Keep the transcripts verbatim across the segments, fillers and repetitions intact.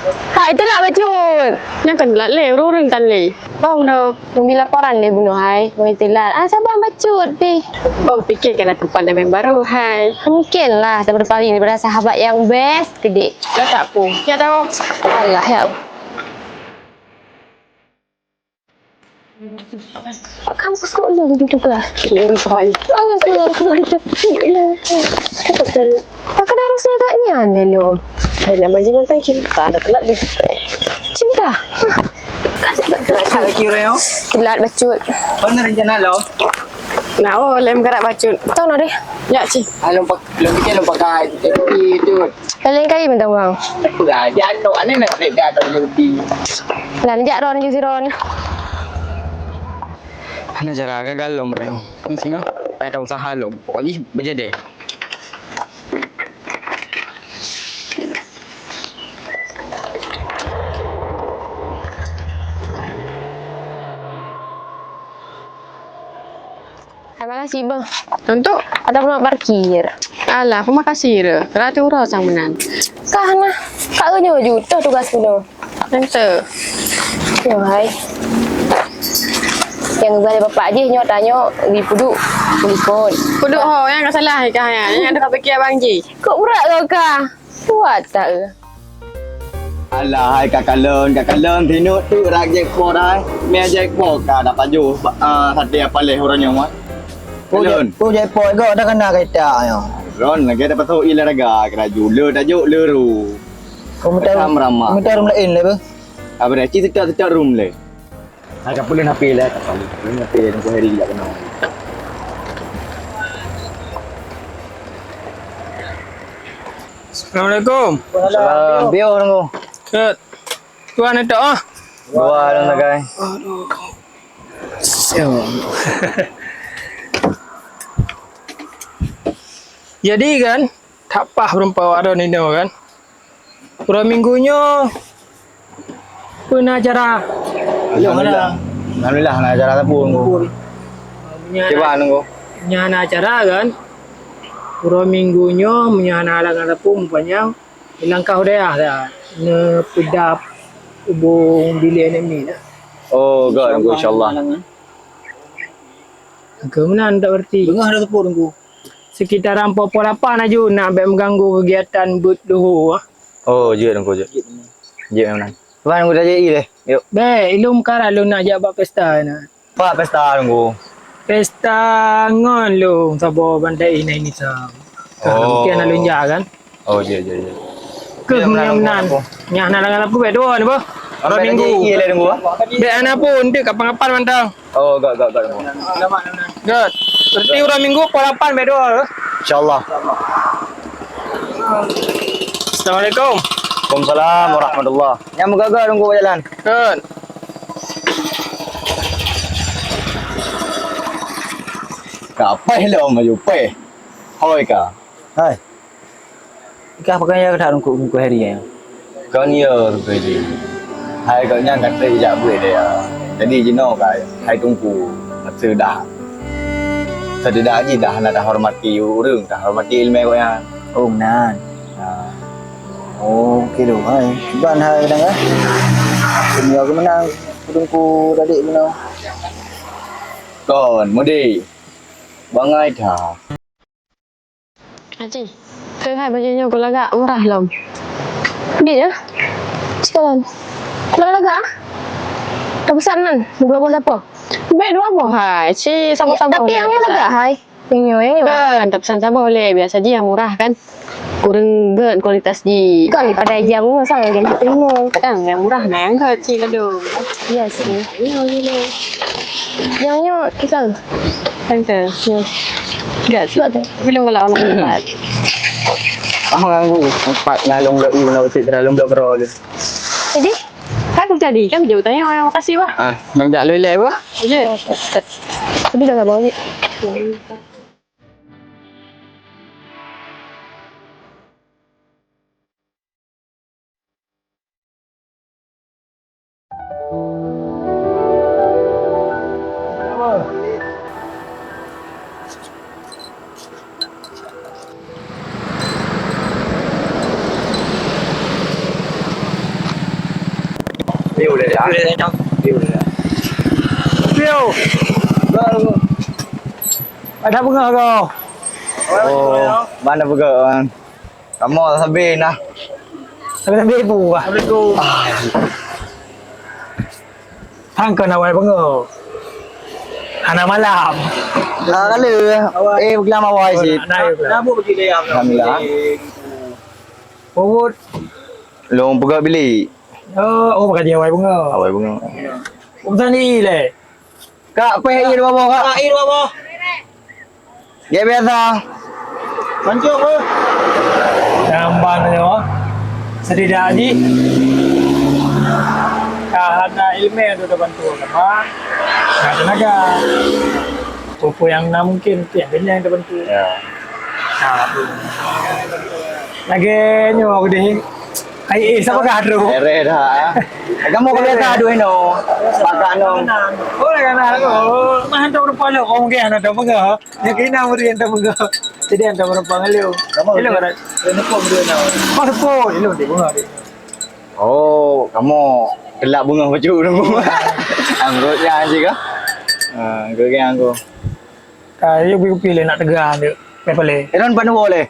Hai, teulat bacut. Nyan kan teulat lé, ureueng-ureueng tan lé. Bang, dah memberi laporan lé bunoe hai. Bang teulat. Ah, sabar bacut pih. Bang pikir kan aku pandai main baru hai. Mungkin lah, terpadu daripada sahabat yang best, kedek. Dah tak apa. Ya tahu. Alah, ya. Kampus kok lu gitu lah. Iya, Roy. Oh, ya, sudah, sudah, sudah. Iya. Takkan harusnya agak nyan deh, lu. Saya nama jangan thank you. Tak ada telat deh. Cinta. Thank you, Reo. Telat bacut. Mana rencana lo? Nah, oh, lem gerak bacut. Tahu nak deh. Ya, Ci. Alung pak, alung bikin alung pakai. Tapi itu. Lain kali minta uang. Peugah, dia aneuk, aneuk nak naik ke atas lagi. Lah, jak ron je si ron. Hana cara gagal lom, Reng. Singoh, payah usaha lom. Pokoknya, berjadi. Hai, makasih, Bang. Untuk? Ada rumah parkir. Alah, peue makasih re. Ratu uroe sang meunan. Kah nah, ka nyoe ju toh tugas keunoe. Ente. Yo, hai. Nyang geubalek bapak jih nyoe tanyoe di puduk kulikon. Puduk ho, nyang ka salah kah nyan. Nyang ada ka piké abang jih. Kok berat kau kah? Kuat tak, eh? Alah, hai ka kalon, ka kalon, tinut tu rak jackpot hai. Mie jackpot ka dah pajoh, ah, saté apa leh urang nyoe, wah. Kalon. Oh, jackpot kau dah kena kereta nyoe. Ron lagi dapat tahu ilah raga, keraju, le tajuk, le ru. Kau minta, macam ramah. Minta room lain leh, beh? Apa dah, cik tetap, tetap room leh. Hai, ka peuleueh H P leh, ka peuleueh H P leh, Teungku Heri jak keunoe. Assalamualaikum. Waalaikumsalam. Bio, Teungku. Ket. Tuan itu ah. Dua dalam sagai. Aduh. Jadi kan, tak pah berempat orang ini kan. Uroe Minggu nyoe peue na acara? Alhamdulillah. Alhamdulillah, na acara sapeue, Teungku. Meunyo na, cuba, Teungku. Meunyo na acara kan, uroe Minggu nyoe, meunyo hana halangan sapeue, meupanyang, meulangkah u dayah dah, neupeudab ubong bilék aneuk miet dah. Oh, göt, Teungku, insyaallah. Keu meunan tak berarti. Beungoh dah sapeue, Teungku. Sekitaran poh-poh lapan aju nak bèk mengganggu kegiatan beuet luho ah. Oh, jeuet Teungku, jeuet. Jeuet memang. Tuan, Teungku, dah jadi leh. Yuk. Bèk, ilôn kara lôn nak jak bak pesta na. Bak pesta, Teungku? Pesta ngon lôn saboh bandai inai nisam. Oh. Mungkin na lôn jak kan? Oh, jeuet, jeuet, jeuet. Keuh meunyo meunan. Nyang na lam lapu bèk dua ni, boh. Uroe Minggu. Bèk hana pun, enti kapan-kapan mantong. Oh, göt, göt, göt. Göt. Berarti uroe Minggu pukul lapan bèk dua, eh? Insyaallah. Assalamualaikum. Waalaikumsalam warahmatullah. Nyang meugaga Teungku bak jalan. Göt. Ka paih lom aju paih. Hôi ka. Hai. Ikah pakon ya that Teungku, Teungku Heri ya? Kon ya, Teungku Heri. Hai gobnyan ka trép jak buet dia. Jadi jinoe ka, hai Teungku, masa dah. Seudedah jih dah hana tahormati ureueng, tahormati ileumèe gobnyan. Oh, meunan. Ha. Oh, oke doh, hai. Ban hai kadang, eh. Semoga keumeunang Teungku tadi bunoe. Kon, Mudi. Bangai that. Aci, keuhai bajèe nyoe kulagak murah lom. Di nyoe? Sikalon. Kulagak-lagak ah? Tapesan nan, dua boh sapo? Bèk dua boh hai, ci saboh-saboh. Tapi nyang nyoe lagak hai. Nyang nyoe, nyang nyoe. Kan, tapesan saboh lé, biasa jih nyang murah kan. Kureueng gèt kualitas jih. Kan daripada nyang murah sang nyang teurimong. Kadang nyang murah na nyang gèt ci ladôm. Iya sih. Iya, iya. Nyang nyoe kita. Tante. Ya. Enggak sih. Sebab tu. Belum kalau orang empat. Ah, ganggu. Empat ngalung dok i, ngalung sik dalam dok kero tu. Jadi, kan jadi kan jauh tanya orang makasih bah. Ah, nang jak leleh bah. Ya. Tapi dah sabar ni. Piu. Ada bunga kau. Oh, mana bunga? Kamu sabe nah. Sabe-sabe bu. Assalamualaikum. Ah. Hang keu awai beungoh. Hana malam. Ah, kali. Eh, beugilam awai cit. Nah, nah, nah, bu bagi dia. Alhamdulillah. Uwut. Long peugah bilik. Oh, oh, bagi awai beungoh. Awai beungoh. Urusan ni le. Kak, peh air dua boh, Kak. Air dua boh. Ya, biasa. Mancung, eh. Jamban nyoe. Setidak jih. Ka hana ileumèe tu tabantu sama. Ka tenaga. Peue-peue nyang na mungkin, tiep nyang tabantu. Ya. Nah, tu. Lagèe nyoe aku deh. Ai, eh, siapa kah tu? Ere dah. Kamu kau biasa aduh eno. Pakai no. Oh, lah kan aku. Oh, mah hantar rupa lo. Oh, mungkin hantar peugah. Nyang keunan murit nyang tapeugah. Jadi nyang tapeureumpang ngon lôn. Kamoe lôn, lôn neupok dua nyoe. Oh, neupok. Lôn di bunga deh. Oh, kamoe teulak bunga bacut tu. Anggô nyan cit kah? Ha, anggô nyan anggô. Ka, yuk kupi lé nak teuga dek. Pepele. Enon panuwo lé.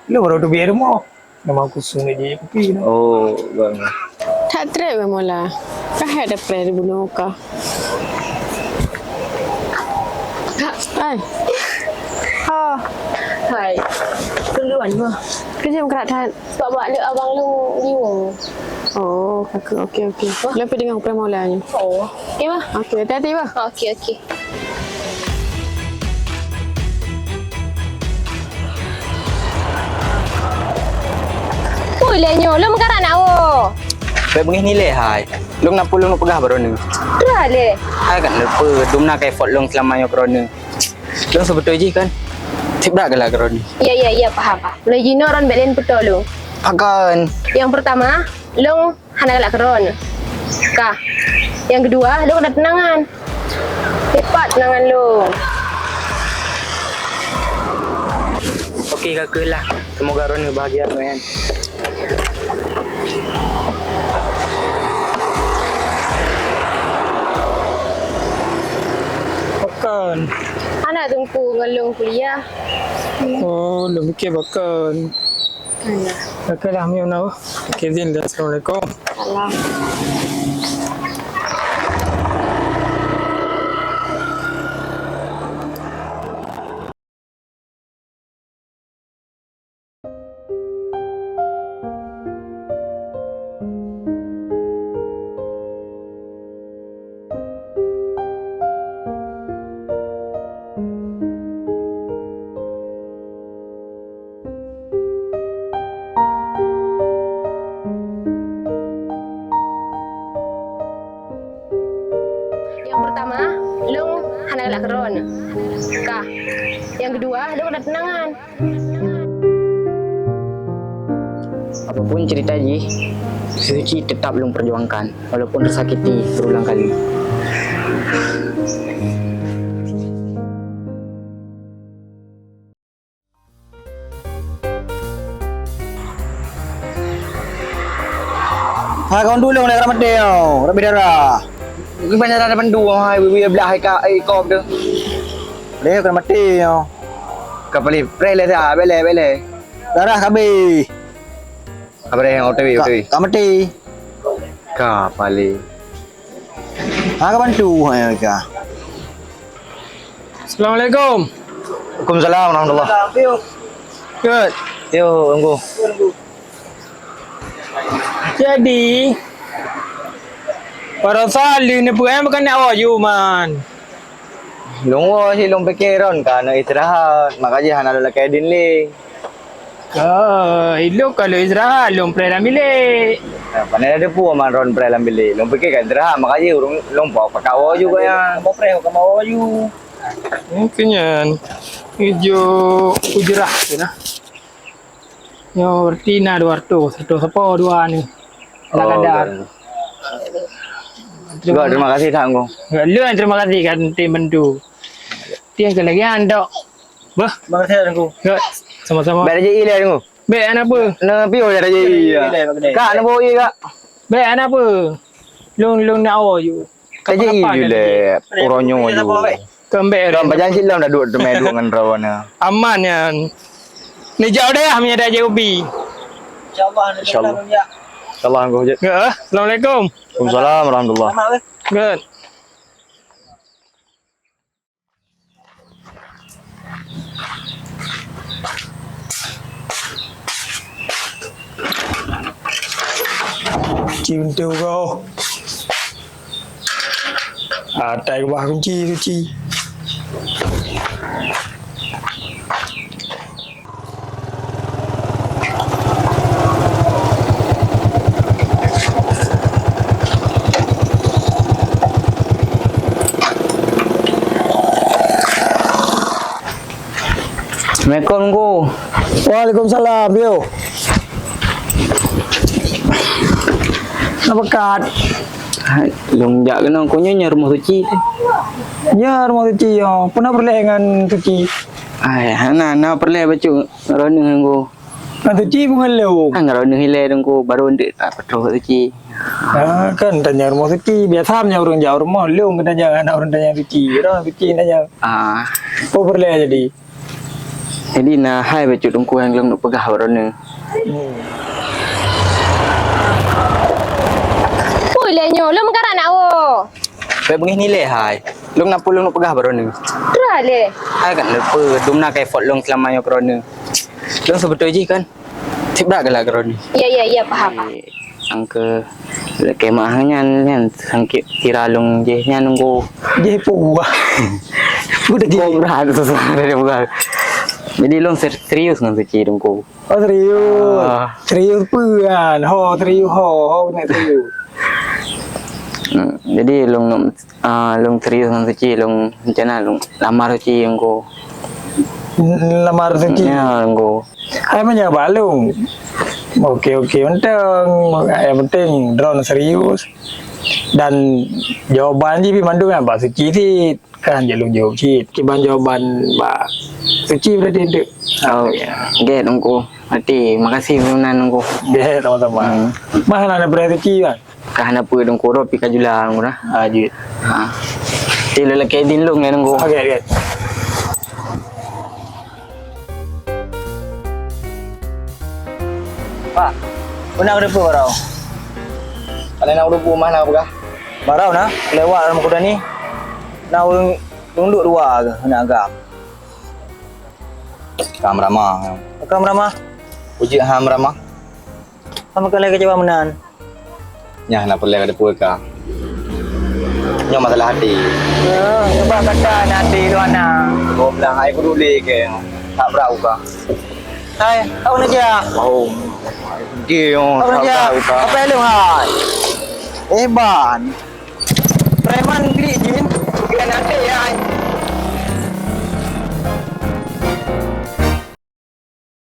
Lôn baru teubiet rumoh. Memang khusus nak jadi kupi tu. Oh, bang. That treb weh Mola. Ka hai dah preh di bunoe ka. Hai. Ha. Hai. Keuluan bah. Kerja meukerat that. Sebab bak lé abang lôn liwung. Oh, kaka. Okey, okey. Wah. Lôn pi deungon preh Mola nyoe. Oh. Okey bah. Okey, hati-hati bah. Okey, okey. Ui, lé nyoe, lôn meukarat na woe. Bèk beungéh nilai hai. Lôn na peue lôn peugah baroe nyoe. Dua lé. Hai kan lupa, dum na ka effort lôn seulama nyoe keudroe nyoe. Lôn seubeutôi jih kan. Tiep brat galak keudroe nyoe. Ya, ya, ya, paham, paham. Mulai jinoe ron bèk lôn peutoe lôn. Pakon? Yang pertama, lôn hana galak keudroe nyoe. Ka. Yang kedua, lôn ada tunangan. Hebat tunangan lôn. Okey, ka keuh lah. Semoga Ron bahagia, Ron. Pakon? Hana teungku ngon lôn kuliah. Oh, lôn pikir pakon. Alah. Okey lah, Miu nau. Okey, Zin, assalamualaikum. Salam. Yang pertama, lôn hana galak keudroe. Ka. Yang kedua, lôn ada tunangan. Apapun cerita jih, si Suci tetap lôn perjuangkan, walaupun tersakiti berulang kali. Ha, kawan dulu nak ramai dia, ramai darah. Ini banyak darah pandu, hai, bibi belah, hai, kak, hai, kop tu. Dia kena mati, yo. Kau paling preh leh dah, beleh, beleh. Darah kami. Apa dia yang O T W, Ka-, O T W? Ka mati. Ka paling. Ha, ka bantu, ha, ya, ka. Assalamualaikum. Waalaikumsalam warahmatullah. Good. Yo, tunggu. Jadi, baroesa lheueh neupeuet bukan nak woe ju man. Lôn woe cit lôn pike Ron ka neuk istirahat, maka jih hana lôn lakèe dinding. Ka, ilôn ka lôn istirahat, lôn preh lam bilik. Nah, pane ada peue man Ron preh lam bilik. Lôn pike ka istirahat, maka jih ureueng lôn po pakak woe ju gaya. Kamoe preh, kamoe woe ju. Mungkin nyan. Ijo ujrah tu nah. Nyoe berarti na dua ratus, seratus apa dua ni. Oh, kadar. Terima kasih, Kang. Lu yang terima kasih kan tim bantu. Tiang ke lagi andok. Bah. Terima kasih, Kang. Sama-sama. Baik aja, iya, Kang. Baik, anak apa? Nah, pion ya, Kak. Kak, nak bawa iya, Kak. Baik, anak apa? Lôn, lôn nak awoe ju. Kapan-kapan dah lé, uroe nyoe ju. Keumbek. Lom pajan cit lom dah duek teumé duek ngon droeneuh. Aman nyan. Neujak udeh ah meunyo dak jeuet ubi. Insyaallah. Insyaallah. Insyaallah, Uncle Hujat. Ya, assalamualaikum. Waalaikumsalam warahmatullah. Good. Ci untuk kau. Atai keubah kunci, kunci. Assalamualaikum, Teungku. Waalaikumsalam, yo. Nak peugah? Hai, lôn jak keunoe, Teungku, nyoe, nyoe rumoh Suci. Nyoe rumoh Suci, yo. Peue na peureulèe ngon Suci? Ai, hana, na peureulèe bacut droeneuh, Teungku. Ngon Suci peue ngon lôn? Ngon droeneuh ilèe, Teungku, barô eunteuk tapeudroh Suci. Ah, kan tanyong rumoh Suci. Biasa meunyo ureueng jak rumoh, lôn keu tanyong, hana ureueng tanyong Suci. Droeneuh Suci tanyong. Ah. Peue peureulèe jadi? Jadi na hai bacut Teungku nyang lôn neuk peugah bak droeneuh. Hmm. Ui, lé nyoe, lôn meukarat nak woe. Bèk beungéh nilai hai. Lôn na peue lôn neuk peugah bak droeneuh. Peue lé? Hai kan lupa, dum na ka effort lôn seulama nyoe keu droeneuh. Lôn seubeutôi jih kan. Cit brat galak keu droeneuh. Ya, ya, ya, paham, paham. Angke lakèe meuah nyan, nyan sangkét sira lôn jih nyan, Teungku. Jih peue? Peue dah jih? Kobra tu susah dari bukan. Jadi lôn ser-, serius ngon Suci, Teungku. Oh, serius. Ah. Serius peue kan? Ho, serius ho, ho keuneuk serius. Hmm, jadi lôn, ah, lôn serius ngon Suci, lôn rencana lôn lamar Suci, Teungku. Lamar Suci? Ya, Teungku. Hai meunyo bak lôn. Oke, oke, mantong. Yang penting droeneuh serius. Dan jawaban jih pih mandum nyang bak Suci cit. Kan jak lôn jaweueb cit. Kiban jawaban bak Suci berarti tu. Oh, ya. Gèt, Teungku. Berarti makasih meunan, Teungku. Gèt, sama-sama. Hmm. Mah na, na berarti Suci kan? Ka hana peue, Teungku, rot pih ka jula, Teungku, nah. Ah, jeuet. Ha. Ti lôn lakèe idin lôn, ya, Teungku. Oke, oke. Pak, peue na keudeue barô? Ka lheueh na keudeue mah na peugah. Barô na, lewat lam kuda ni. Na ureueng tunduk dua keuh, na agam. Ka meurama. Ka meurama? Ujeuet ha meurama. Sama kali kecewa meunan. Nyan na peureulèe kateupeue ka. Nyoe masalah até. Eh, cuba kata na até lu ana. Gob lah, hai kudu lé keu. Tak berau ka. Hai, kau ni dia. Wow. Dia, oh, kau ni dia. Tak berau ka. Apa lu hai? Eh, ban. Preman klik jin. Bukan até ya.